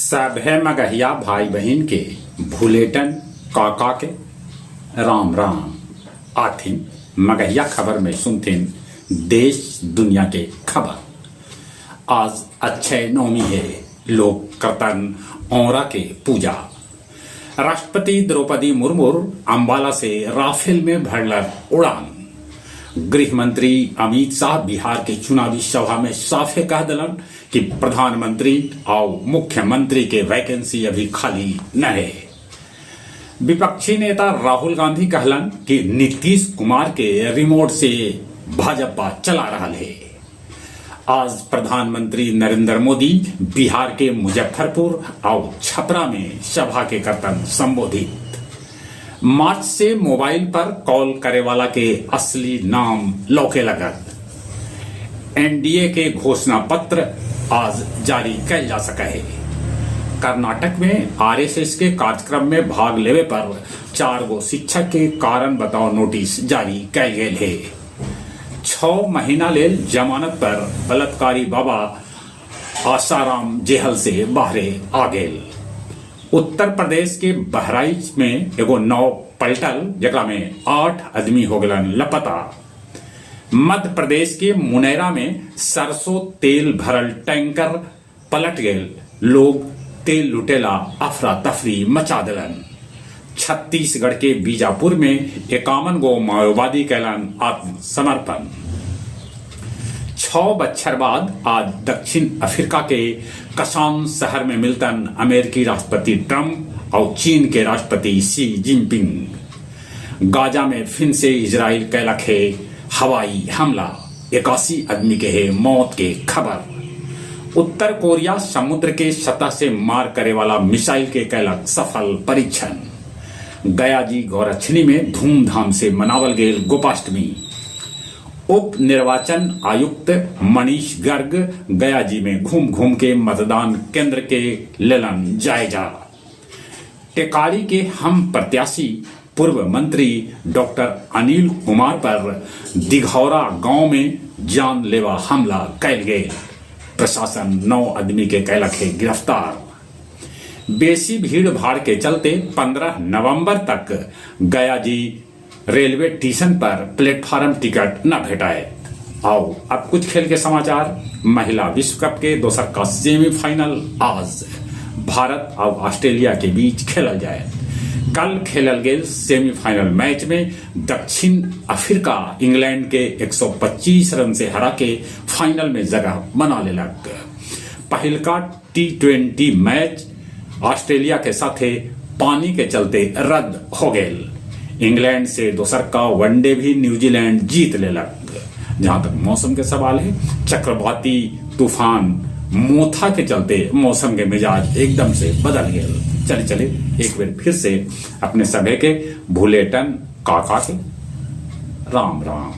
सभे मगहिया भाई बहिन के भुलेटन काका के राम राम। आथिन मगहिया खबर में सुनथिन देश दुनिया के खबर। आज अक्षय नवमी है, लोग करतन औरा के पूजा। राष्ट्रपति द्रौपदी मुर्मू अंबाला से राफेल में भरलर उड़ान। गृह मंत्री अमित शाह बिहार के चुनावी सभा में साफे कह दिलन कि प्रधानमंत्री और मुख्यमंत्री के वैकेंसी अभी खाली न है। विपक्षी नेता राहुल गांधी कहलन कि नीतीश कुमार के रिमोट से भाजपा चला रहा है। आज प्रधानमंत्री नरेंद्र मोदी बिहार के मुजफ्फरपुर और छपरा में सभा के करतन संबोधित। मार्च से मोबाइल पर कॉल करे वाला के असली नाम लौके लगत। एनडीए के घोषणा पत्र आज जारी कैल जा सका है। कर्नाटक में आरएसएस के कार्यक्रम में भाग लेवे पर 4 गो शिक्षक के कारण बताओ नोटिस जारी कैल गेल है। 6 महीना लेल जमानत पर बलात्कारी बाबा आसाराम जेहल से बाहरे आ गेल। उत्तर प्रदेश के बहराइच में एगो नाव पलटल, जेकरा में 8 आदमी हो गलन लापता। मध्य प्रदेश के मुनैरा में सरसों तेल भरल टैंकर पलट गेल, लोग तेल लुटेला अफरा तफरी मचा दिलन। छत्तीसगढ़ के बीजापुर में 51 गो माओवादी कैलन आत्मसमर्पण। 6 बच्छर बाद आज दक्षिण अफ्रीका के कसान शहर में मिलतन अमेरिकी राष्ट्रपति ट्रंप और चीन के राष्ट्रपति शी जिनपिंग। गाजा में फिर से इजराइल कैलक है हवाई हमला, 81 आदमी के है मौत के खबर। उत्तर कोरिया समुद्र के सतह से मार करे वाला मिसाइल के कैलक सफल परीक्षण। गया जी गौरक्षणी में धूमधाम से मनावल गेल गोपाष्टमी। उप निर्वाचन आयुक्त मनीष गर्ग गया जी में घूम घूम के मतदान केंद्र के लेलन जायजा। टेकारी के हम प्रत्याशी पूर्व मंत्री डॉक्टर अनिल कुमार पर दिघौरा गांव में जानलेवा हमला कैल गेल। प्रशासन 9 आदमी के कैलक है गिरफ्तार। बेसी भीड़ भाड़ के चलते 15 नवंबर तक गया जी रेलवे स्टेशन पर प्लेटफार्म टिकट न भेटाए। आओ अब कुछ खेल के समाचार। महिला विश्व कप के दोसर का सेमीफाइनल आज भारत और ऑस्ट्रेलिया के बीच खेलल जाए। कल खेलल गेल सेमीफाइनल मैच में दक्षिण अफ्रीका इंग्लैंड के 125 रन से हरा के फाइनल में जगह बना लेलक। पहिलका T20 match Australia के साथे पानी के चलते रद्द हो गेल। इंग्लैंड से दोसर का वनडे भी न्यूजीलैंड जीत लेलक। जहां तक मौसम के सवाल है, चक्रवाती तूफान मोथा के चलते मौसम के मिजाज एकदम से बदल गए। चले चले एक बार फिर से अपने सभे के भुलेटन काका के राम राम।